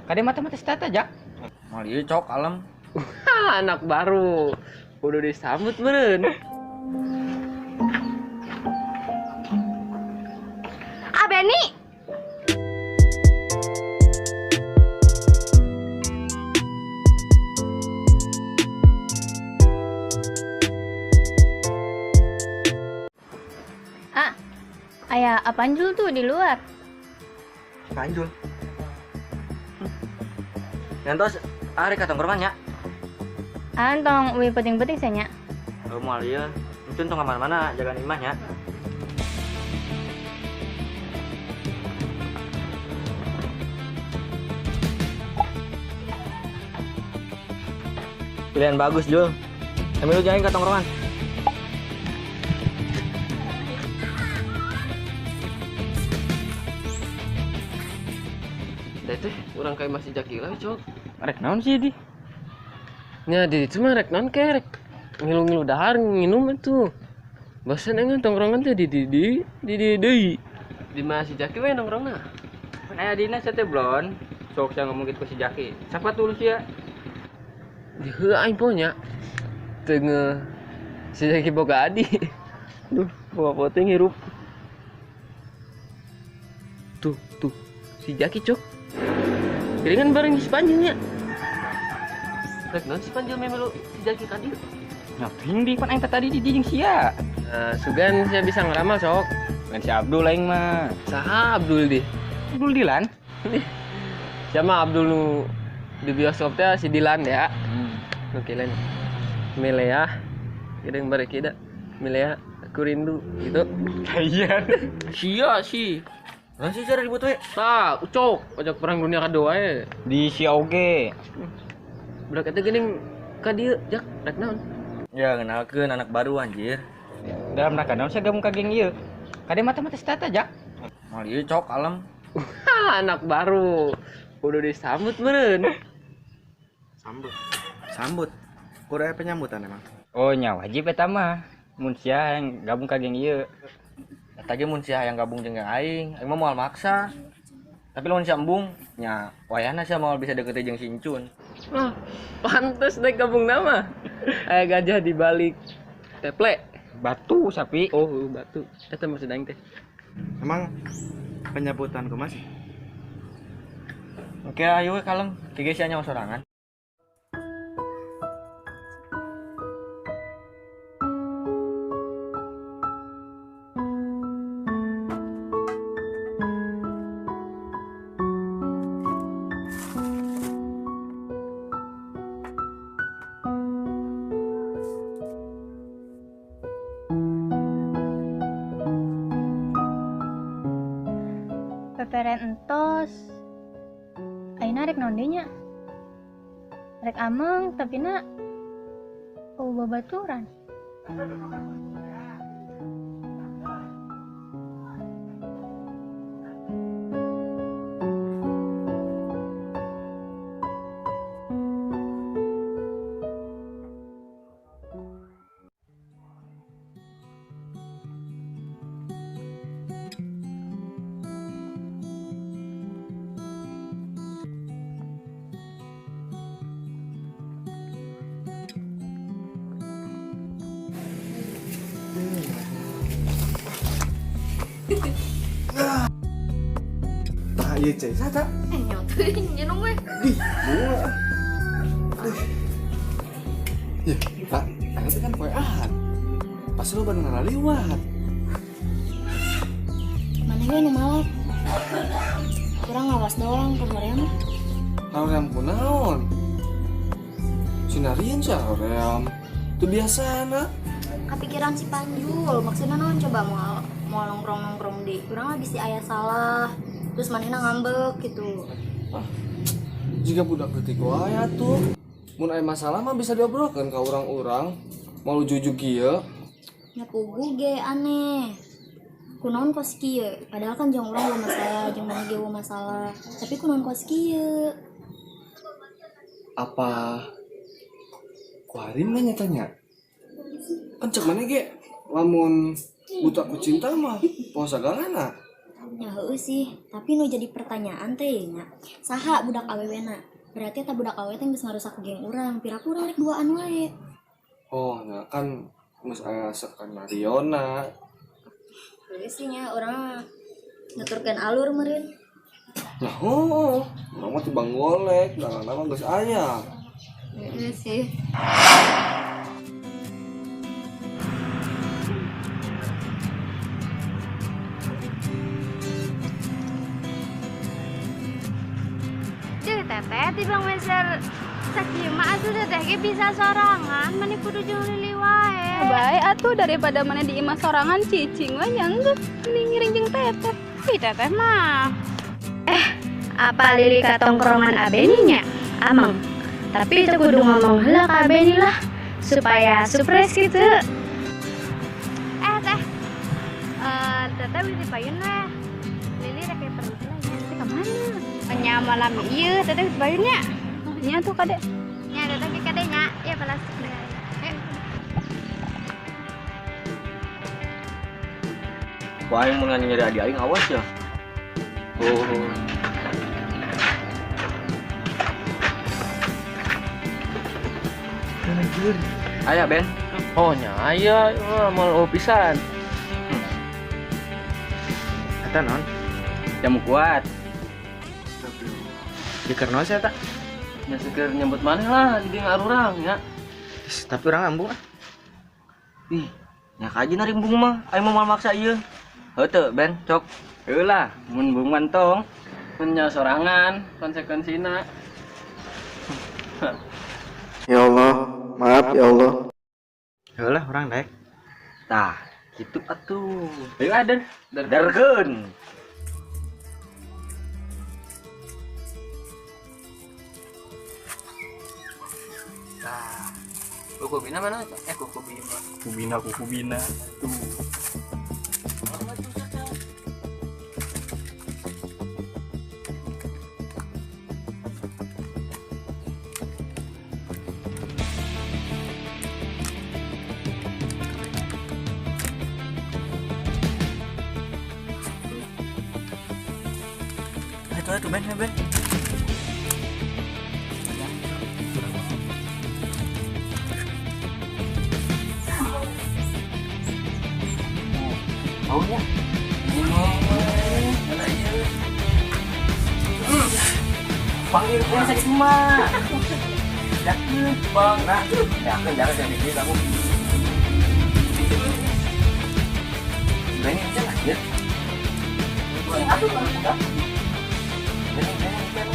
Kade mata-mata si Tata, Jak. Mal ieu cok kalem. Anak baru. Udah disambut meureun. Ah, Benny. Ah, aya apaan Jul tuh di luar? Panjul. Ngantos ari ka tongkrongan nya. Antong uih penting-penting saya nya. Oh, moal ieu. Encun tong ka mana-mana, jagaan imah nya. Pilihan bagus, Jul. Sambil lu jalan ke tongkrongan. Teh teh, urang kayak masih Jaki lah, cok. Rek naon sih di? Nya di itu mah rek naon ke rek ngilu-ngilu dahar nginum itu. Bosan engan tongkrongan teh di masih Jaki we nongkrongna. Pan aya dina sia teh blon. Sok sia ngomong gitu ke si Jaki. Siapa tuh lu sia? Di heuh aing poe nya. Teu nge si Jaki boga adi. Duh, boga poting hirup. Tuh, tuh si Jaki cok. Geringan bareng si Panjul nya. Rek naon si Panjul memilu si Jaki ka dieu? Ngapain di pan aing tadi di jeung sia. Nah, sugan sia bisa ngeramal sok. Lain si Abdul aing mah. Saha Abdul di? Abdul Dilan. Siapa Abdul nu di bioskop teh si Dilan ya. Oke lain. Milea. Gedeng barek da. Milea aku rindu gitu. Iya. Sia sih. Lah sih cara ribut we. Tah, ucok, ucok perang dunia kedua we. Di sia oge. Budak eta geuning ka dieu, Jak, rek naon? Ya kenalkeun anak baru anjir. Dalam rangka naon sia gabung ka geng ieu? Kade mata-mata si Tata, Jak. Mal ieu cok kalem. Anak baru. Udah disambut meureun. Sambut. Sambut. Kudu aya penyambutan emang. Oh nya wajib eta mah. Mun sia yang gabung ka geng ieu. Eta ge mun sia hayang gabung jeung aing, aing mah moal maksa. Tapi lamun sia embung, nya wayahna sia moal bisa deket jeung si Incun. Ah, pantes deh gabung nama. Aya gajah di balik teple. Batu sapi. Oh, batu. Eta maksud aing teh. Emang penyambutan kumaha sih? Oke, ayo we kalem. Tiga sia nyawa sorangan. Peperen entos. Ayeuna rek naon deui nya? Rek ameng tapi na oh babaturan. Tah ieu cai sata. Nyotuin nyenung we. Dih, bunga. Aduh. Yeuh, Pak, ayeuna teh kan poe Ahad. Pasti lo baru ngaraliwat. Mana we nu malak? Kurang ngawas doang ke hoream. Hoream kunaon? Sinarian sih hoream. Itu biasa na. Kepikiran si Panjul, maksudnya naon coba mau nongkrong-nongkrong di. Kurang lah bisi aya salah. Terus manehna ngambek gitu. Ah, jika budak leutik wae atuh. Mun aya masalah mah bisa diobrolkeun ka urang-urang. Mau jujug kieu. Nya pugu ge aneh. Kunaon kos kieu? Padahal kan jeung urang eueuh masalah, jeung maneh ge eueuh masalah. Tapi kunaon kos kieu? Apa ku Harim nanya tanya? Kan cek maneh ge lamun buta ku cinta mah poho sagalana. Ya heueuh sih, tapi nu jadi pertanyaan teh nya. Saha budak awewena? Berarti eta budak awewe teh geus ngarusak geng urang, piraku urang rek duaan wae. Oh, nah kan geus aya skenario na. Heueuh sih nya urang nuturkeun alur meureun. Nah, oh, urang mah tibang golek, dagangan mah geus aya. Heeh sih. Duh teteh tibang meser sakieu mah atuh teteh ge bisa sorangan, mani kudu jeung Lili wae. Bae atuh daripada mana di imah sorangan cicing we nya geus mending ngiring jeung teteh. Ih teteh mah. Apa Lili ka tongkrongan Abeni nya? Amang. Tapi itu kudu ngomong heula ka Abeni lah supaya surprise gitu. Eh teh. Eh teteh wis payun weh. Lili rek perlu heula nya. Teh ka mana? Nya malam ieu teteh wis payun nya. Nya tuh kade. Nya teteh ge kade nya. Ieu plastik nya. Ayo. Wah, aing mun nyari adi aing awas ya. Oh. Aya Ben. Oh nya aya, wah moal pisan. Eta naon? Jamu kuat. Dikerno sih eta. Nya seger nyambut maneh lah di geng arurang nya. Ih, tapi urang embung ah. Ih, nya kaji narimbung mah, aing mah moal maksa ieu. Heuh teu Ben, cok. Heuh lah, mun bung mantong. Mun nya sorangan konsekuensina. Ya Allah, maaf ya Allah. Heuh lah urang daek. Tah, kitu atuh. Ayo aden, darkeun. Tah. Kuku bina mana? Eh kuku bina. Kubina kuku bina. Tuh. Itu Ben, Ben. Oh ya. Panggil gua sakit mah. Yakin, Bang. Nah, yakin jangan jadi gini kamu. Ben aja lah, ya. Ben, Ben, Ben.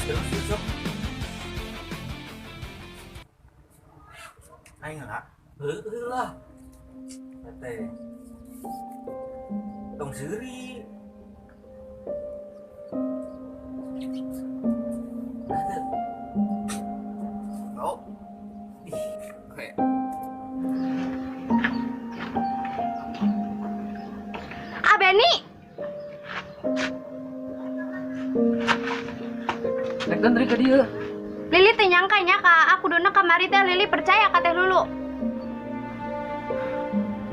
Terus terus. Aing lah. Heueuh lah. Teh. Tong seuri. Nah, teu. Oh. Kayak Abeni, rek dan ka dieu. Lili teh nyangka nya ka aku dona kamari teh Lili percaya ka Teh Lulu.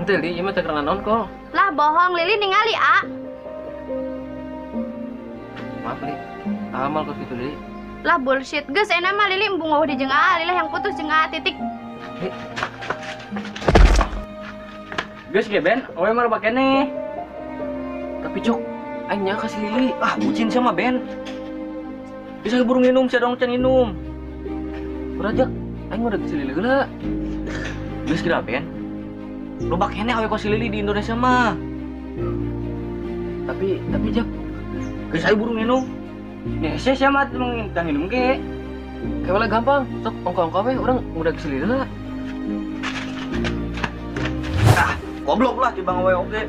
Henteu li, ieu mah teu naon kok. Lah bohong Lili ningali a. Maaf li. Amal kok kitu deui. Lah bullshit geus enak mah Lili embung eueuh di jeung A, Lili yang putus jeung A titik. Geus ge Ben, owe mah loba keneh. Tapi cok, aing nya ka si Lili. Ah, bucin sama Ben. Bisa keburu minum, sia dong can minum. Udah jak, aing udah si Lili heula. Geus kira Ben. Loba keneh awe kos si Lili di Indonesia mah. Tapi jak, Geus ayo buru minum. Nih, sia sia mah tong minum ge. kayak gampang. Sok ongko-ongko we urang udah ke si Lili heula. Ah, goblok lah tibang awe oge.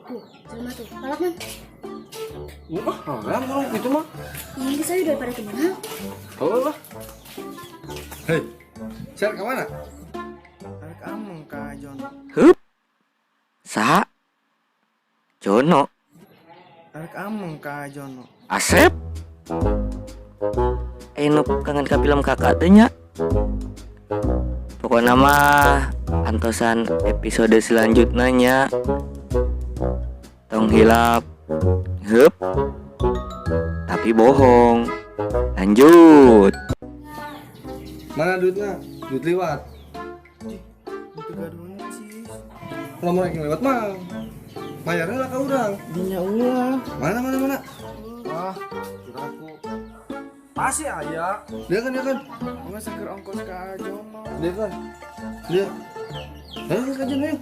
Tuh, jelema tuh. Palak man. Wah, hoream urang kitu mah. Ini geus ayo daripada teu meunang. Heuh lah. Hei, share ke mana? Arek ameng ka Jono. Hup. Saha? Jono. Arek ameng ka Jono. Asep. Eno kangen ka film kakak teh nya. Pokoknya mah antosan episode selanjutnya nya. Tong hilap. Hup. Tapi bohong. Lanjut. Mana duitnya? Duit liwat. Itu gaduhnya sih. Kalau mau yang lewat mah, bayarnya lah ke urang. Dinya ulah. Mana mana mana? Wah, aku. Pasti aya. Dia kan dia kan. Enggak saker ongkos ka Jono. Dia kan. Dia. Ayo ke Jono ayo.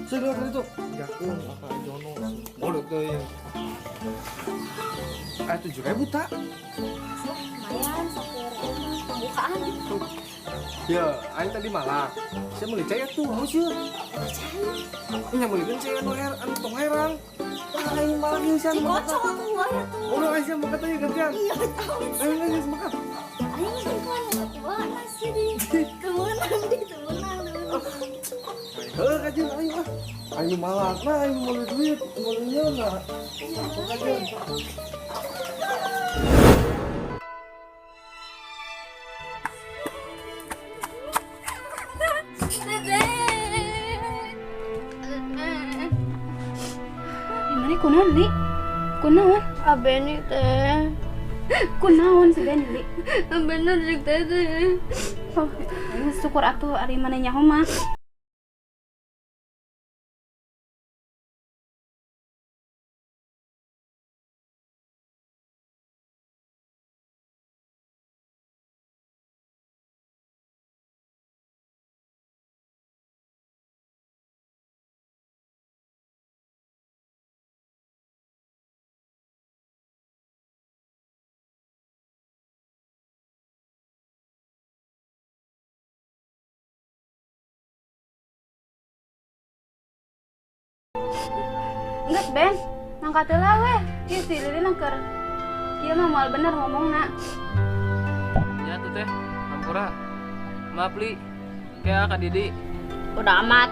Saya lewat itu. Jakung apa Jono. Bodoh tuh. Ah 7.000 tak? Lumayan saker pembukaan. Ya, aing tadi malah. Saya meuli cai atuh, haus ya. Nya meulikeun cai anu her, anu tong herang. Wah, aing malah ieu sia. Cikocok atuh wae atuh. Udah aing sia makan tadi gantian. Iya, tahu. Ayo ayo makan. Aing mah kan tua nasi di. Temenang di temenang. Heuh kajeun aing mah. Aing malah mah aing meuli duit, meuli nyeuna. Kajeun. Gimana kunaon Li? Kunaon? Abeni teh. Kunaon si Beni Li? Bener jeung teteh. Oh, syukur atuh ari maneh nyaho mah. Geus Ben, nangkat heula weh. Ieu si Lili nangker. Kieu mah moal bener ngomongna. Ya tuh teh, hampura. Maaf Li. Kayak Kak Didi. Udah amat.